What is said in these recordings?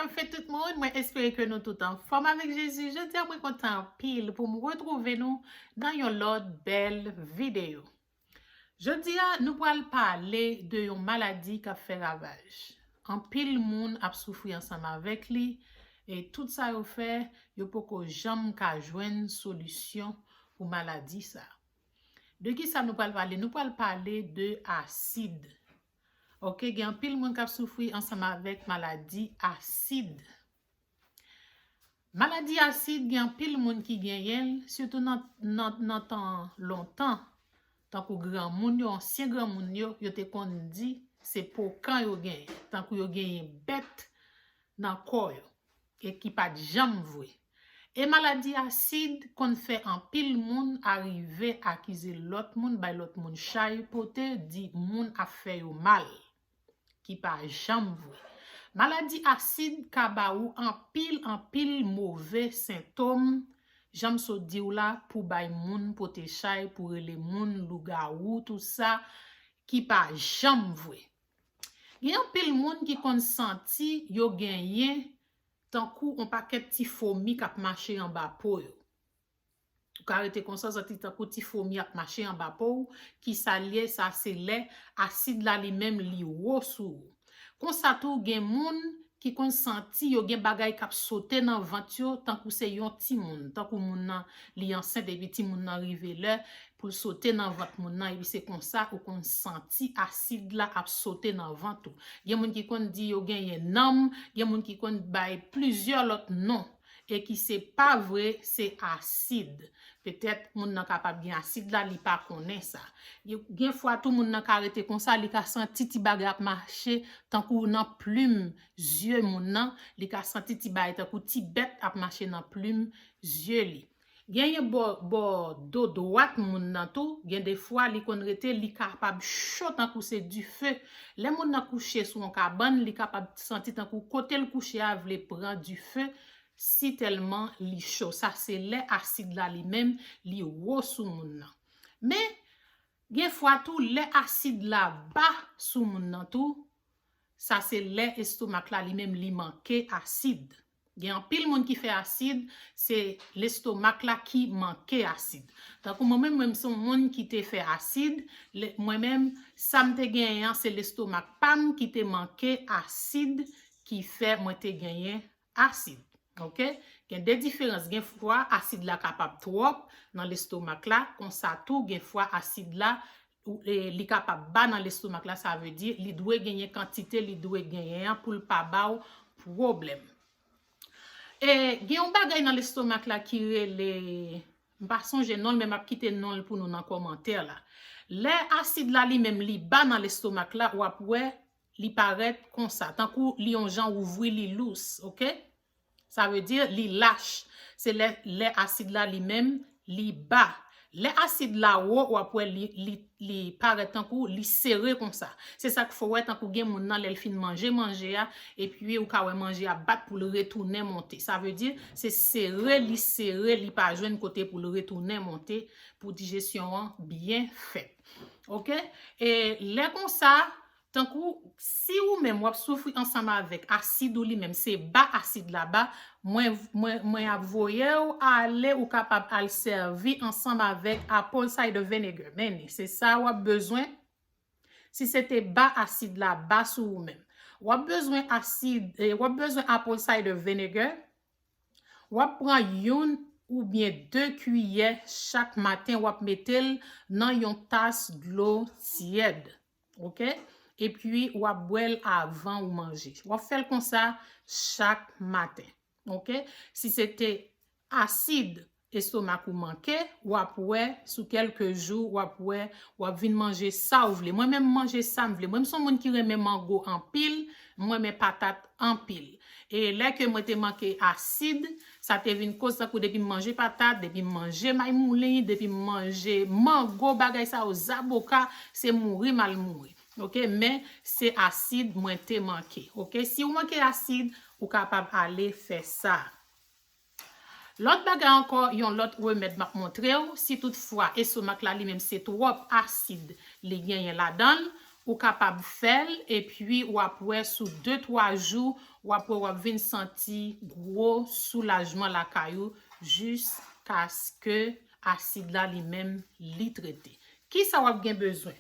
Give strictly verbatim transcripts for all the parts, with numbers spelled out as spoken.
Bonjou tout moun, mwen espere ke nou tout anfòm avèk Jezi. Jodi a mwen kontan anpil pou m retwouve nou nan yon lòt bèl videyo. Jodi a nou pral pale de yon maladi k ap fè ravaj. Anpil moun ap soufri ansanm avèk li, e tout sa yo fè, yo poko janm ka jwenn solisyon pou maladi sa. De ki sa nou pral pale? Nou pral pale de asid. Ok, gen anpil moun k ap soufri ansanm avèk maladi asid. Maladi asid, gen anpil moun ki genyen l, sitou nan, nan, nan tan lontan. Tankou granmoun yo, ansyen granmoun yo, yo te konn di se pokan yo genyen. Tankou yo genyen bèt nan kò yo, e ki pa t janm vre. E maladi asid konn fè anpil moun arive akize lòt moun, bay lòt moun chay pote, di moun ap fè yo mal, ki pa janm vre. Maladi asid ka ba ou anpil, anpil move sentòm, jan m sot di w la, pou bay moun pote chay, pou rele moun lougawou, tout sa, ki pa janm vre. Gen anpil moun ki konn santi yo genyen tankou yon pakèt ti fomi k ap mache anba po yo. Ou ka rete konsa, santi tankou ti fomi ap mache anba po w. Ki sa l ye? Sa se lè asid la li menm li wo sou ou. Konsa tou, gen moun ki konn santi yo gen bagay k ap sote nan vant yo, tankou se yon timoun, tankou moun nan li ansent epi timoun nan rive lè pou l sote nan vant moun nan, epi se konsa ou konn santi asid la ap sote nan vant ou. Gen moun ki konn di yo genyen nanm, gen moun ki konn bay plizyè lòt non, e ki se pa vre, se asid. Petèt moun nan kapab gen asid la, li pa konnen sa. Gen, gen fwa tou moun nan ka rete konsa, li ka santi ti bagay ap mache tankou nan plim zye moun nan, li ka santi ti bagay tankou ti bèt ap mache nan plim zye li. Genyen bò, bò do dwat moun nan tou, gen de fwa li konn rete, li kapab cho tankou se dife. Lè moun nan kouche sou yon kabann, li kapab santi tankou kote l kouche a vle pran dife, si tèlman li cho. Sa se lè asid la li menm, li wo sou moun nan. Men, gen fwa tou, lè asid la ba sou moun nan tou, sa se lè estomak la li menm li manke asid. Gen anpil moun ki fè asid, se lestomak la ki manke asid. Tankou mwen menm, mwen se yon moun ki te fè asid, le, mwen menm, sa m te genyen an, se lestomak pa m ki te manke asid ki fè mwen te genyen asid. Ok? Gen de diferans. Gen fwa asid la kapab twòp nan lestomak la, konsa tou gen fwa asid la, ou, e, li kapab ba nan lestomak la, sa vle di li dwe genyen kantite li dwe genyen an pou l pa ba w pwoblèm. E, gen yon bagay nan lestomak la ki rele, m pa sonje non l, men m ap kite non l pou nou nan kòmantè la. Lè asid la li menm li ba nan lestomak la, w ap wè li parèt konsa, tankou li yon jan ouvri, li lous, ok? Sa vle di li lach. Se lè, lè asid la li menm, li ba. Lè asid la wo, w ap wè li, li, li parèt tankou li sere konsa. Se sa k fè w wè tankou gen moun nan lè l fin manje manje a, epi ou ka wè manje a bat pou l retounen monte. Sa vle di se sere li sere, li pa jwenn kote pou l retounen monte pou dijesyon an byen fèt. Ok? E lè konsa, tankou si ou menm w ap soufri ansanm avèk asid ou li menm, se ba asid la ba, mwen, mwen, mwen ap voye w ale, ou kapab al sèvi ansanm avèk apple cider vinegar. Men li, se sa w ap bezwen. Si se te ba asid la ba sou ou menm. W ap bezwen asid, e, w ap bezwen apple cider vinegar. W ap pran youn oubyen de kiyè chak maten, w ap mete l nan yon tas dlo tyèd. Ok? Epi w ap bwè l avan ou manje. W ap fè l konsa chak maten. Ok? Si se te asid estomak ou manke, w ap wè sou kèlke jou, w ap wè, w ap vin manje sa w vle. Mwen menm, m manje sa m vle. Mwen, m se yon moun ki renmen mango anpil, m renmen patat anpil. E lè ke mwen te manke asid, sa te vin koz tankou depi m manje patat, depi m manje maymoulen, depi m manje mango, bagay sa yo, zaboka, se mouri m al mouri. Ok, men se asid mwen te manke. Ok, si w manke asid, ou kapab ale fè sa. Lòt bagay ankò, yon lòt remèd m ap montre w, si toutfwa estomak la li menm se twòp asid li genyen ladan l, ou kapab fè l, epi w ap wè sou de twa jou, w ap wè w ap vin santi gwo soulajman lakay ou jiskaske asid la li menm li trete. Kisa w ap gen bezwen?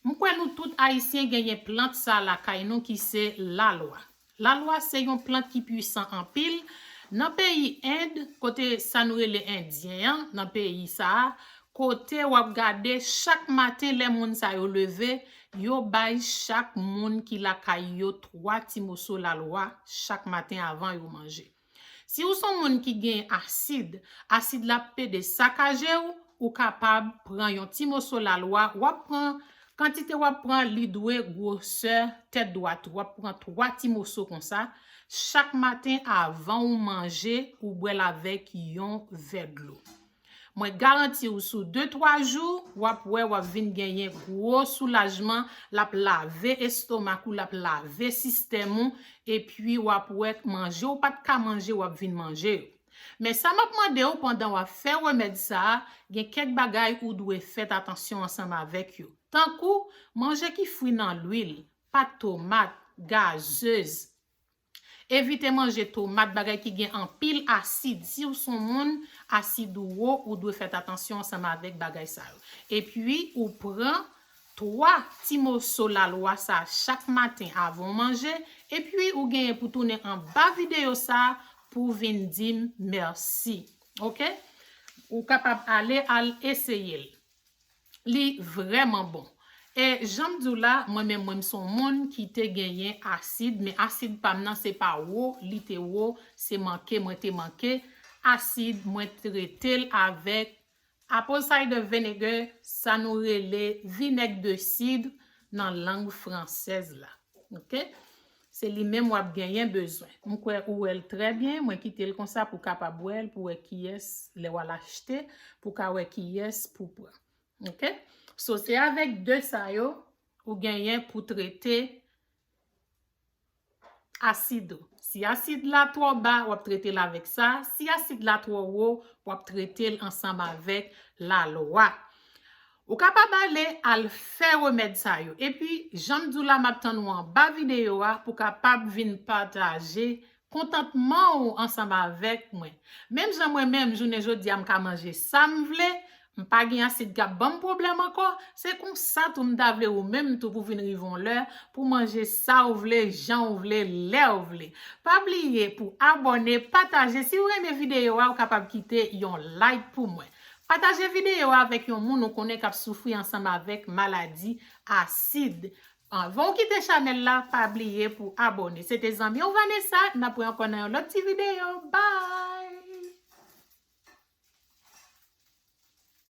M kwè nou tout Ayisyen genyen plant sa lakay nou ki se lalwa. Lalwa se yon plant ki pwisan anpil. Nan peyi End, kote sa nou rele Endyen an, nan peyi sa a, kote w ap gade chak maten lè moun sa yo leve, yo bay chak moun ki lakay yo twa ti moso lalwa chak maten avan yo manje. Si w se yon moun ki gen asid, asid la ap pede sakaje w, ou kapab pran yon ti moso lalwa, w ap pran, kantite w ap pran, li dwe gwosè tèt dwat ou. W ap pran twa ti moso konsa. Chak maten, avan w manje, ou bwè l avèk yon vè dlo. Mwen garanti w, sou de twa jou, w ap wè w ap vin genyen gwo soulajman, l ap lave estomak ou, l ap lave sistèm ou, epi w ap wè manje w pa t ka manje, w ap vin manje yo. Men sa m ap mande w pandan w ap fè remèd sa a, gen kèk bagay ou dwe fèt atansyon ansanm avèk yo. Tankou manje ki fri nan lwil, pat tomat, gazez. Evite manje tomat, bagay ki gen anpil asid. Si w se yon moun asid ou wo, ou dwe fèt atansyon ansanm avèk bagay sa yo. Epi ou pran twa ti moso lalwa sa chak maten avan w manje, epi ou genyen pou tounen anba videyo sa pou vin di m mèsi. Oke? Ou kapab ale al eseye l. Li vrèman bon. E jan m di w la, mwen menm, mwen m se yon moun ki te genyen asid, men asid pa m nan se pa wo li te wo, se manke mwen te manke asid, mwen trete l avèk apple cider vinegar, sa nou rele vinèg de sid nan lang fransèz la. Oke? Se li menm w ap genyen bezwen. M kwè ou wè l trè byen, mwen kite l konsa pou w kapab wè l, pou w wè kiyès, lè w al achte, pou w ka wè kiyès pou pran. Oke? So, se avèk de sa yo, ou genyen pou trete asid ou. Si asid la twò ba, w ap trete l avèk sa. Si asid la twò wo, w ap trete l ansanm avèk lalwa. Ou kapab ale al fè remèd sa yo. Epi, jan m di w la, m ap tann ou anba videyo a pou w kapab vin pataje kontantman ou ansanm avèk mwen. Menm jan mwen menm, jounen jodi a, m ka manje sa m vle, m pa gen asid k ap ban m pwoblèm ankò, se konsa tou m ta vle ou menm tou pou vin rive yon lè pou manje sa w vle, jan w vle, lè w vle. Pa bliye pou abòne, pataje. Si w renmen videyo a, ou kapab kite yon like pou mwen. Pataje videyo a avèk yon moun ou konnen k ap soufri ansanm avèk maladi asid. Anvan w kite chanèl la, pa bliye pou abòne. Se te zanmi w Vanessa, n ap wè ankò nan yon lòt ti videyo. Bye!